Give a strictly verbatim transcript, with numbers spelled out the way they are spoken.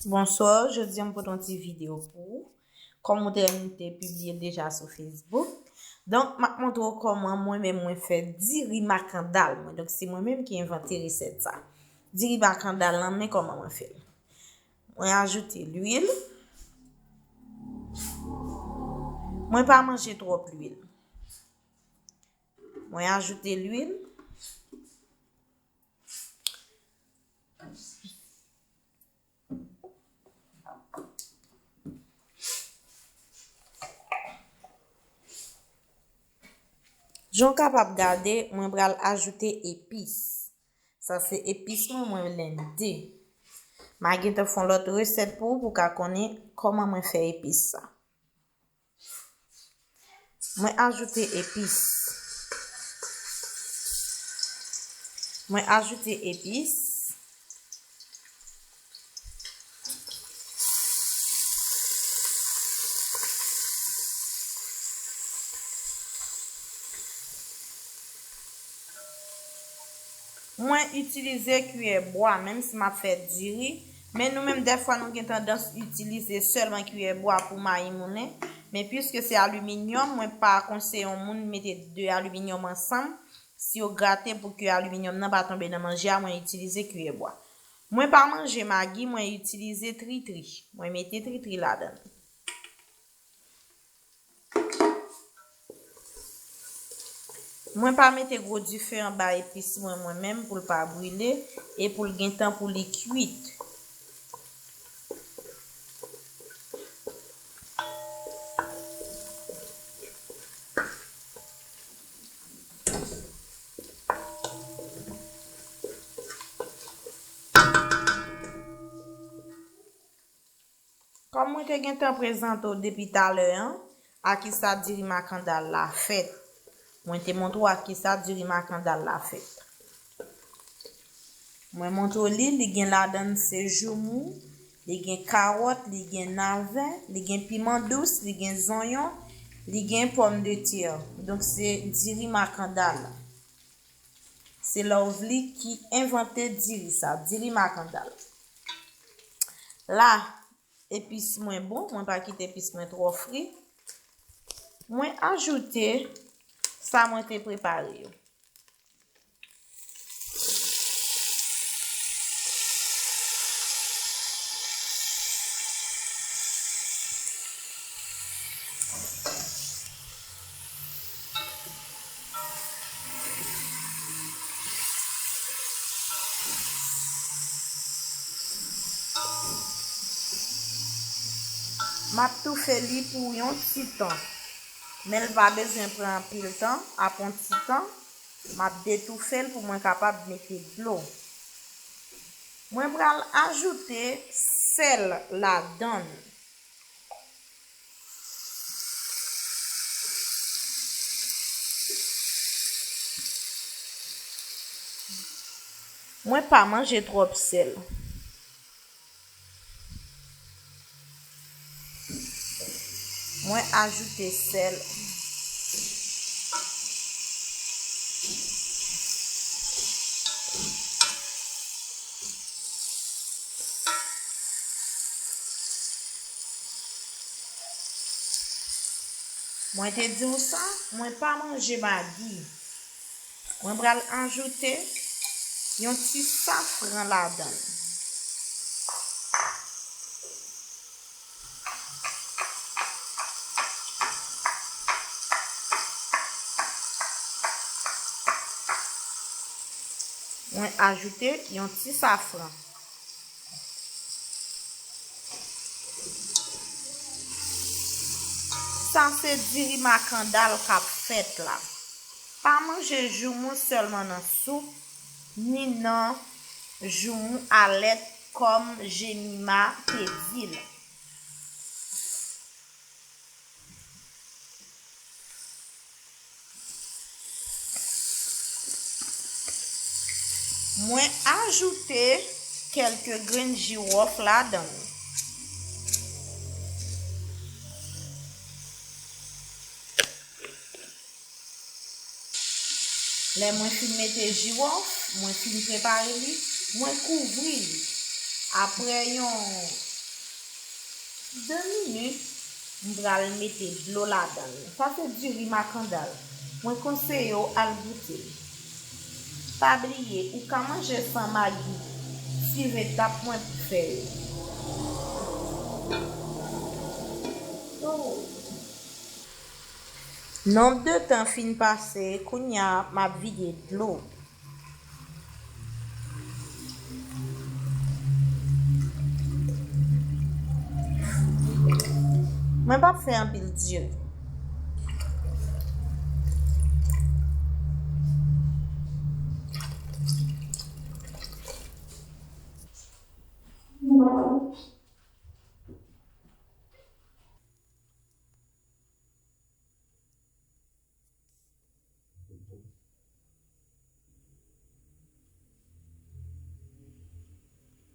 Bonswa, jodi a m pote yon ti videyo pou ou. Kòm ou te, m te pibliye l deja sou Facebook. Donk, m ap montre w kòman mwen menm mwen fè diri makandal mwen. Donk, se mwen menm ki envante resèt sa. Diri makandal lan, men kòman mwen fè l. Mwen ajoute lwil. Mwen pa manje twòp lwil. Mwen ajoute lwil. Jan w kapab gade, mwen pral ajoute epis. Sa se epis mwen, mwen blende. M a gentan fè yon lòt resèt pou ou, pou w ka konnen kòman mwen fè epis sa. Mwen ajoute epis. Mwen ajoute epis. Mwen itilize kiyè bwa, menm si m ap fè diri. Men nou menm, dèfwa, nou gen tandans itilize sèlman kiyè bwa pou mayi moulen. Men piske se aliminyòm, mwen pa konseye yon moun mete de aliminyòm ansanm. Si yo grate pou ke aliminyòm nan pa tonbe nan manje a, mwen itilize kiyè bwa. Mwen pa manje magi, mwen itilize tritri. Mwen mete tritri ladan l. Mwen pa mete gwo dife anba epis mwen, mwen menm, pou l pa brile e pou l gen tan pou li kuit. Kòm mwen te gentan prezante w depi talè an, a kisa diri makandal la fèt. Mwen te montre w a kisa diri makandal la fèt. Mwen montre w li, li gen ladan l se joumou, li gen kawòt, li gen navè, li gen piman dous, li gen zonyon, li gen pòmdetè. Donk, se diri makandal. Se Lovely ki envante diri sa, diri makandal. La, epis mwen bon, mwen pa kite epis mwen twò fri. Mwen ajoute sa mwen te prepare yo. M ap toufe li pou yon ti tan. Men l pa bezwen pran anpil tan, ap yon ti tan. M ap detoufe l pou mwen kapab mete dlo. Mwen pral ajoute sèl ladan l. Mwen pa manje twòp sèl. Mwen ajoute sèl. Mwen te di w sa, mwen pa manje magi. Mwen pral ajoute yon ti safran ladan l. Mwen ajoute yon ti safran. Sa se diri makandal k ap fèt la. Pa manje joumou sèlman nan soup, ni nan joumou a lèt kòm Jemima te di l. Mwen ajoute kèlke grenn jiwòf ladan l. Lè mwen fin mete jiwòf, mwen fin prepare li, mwen kouvri li. Apre yon De minit, m pral mete dlo ladan l. Sa se diri makandal. Mwen konseye w al goute l. Pa bliye, ou ka manje san magi. Swiv etap mwen pou fè yo. Oh. Nonb de tan fin pase, kounye a m ap vide dlo. Mwen p ap fè anpil diri.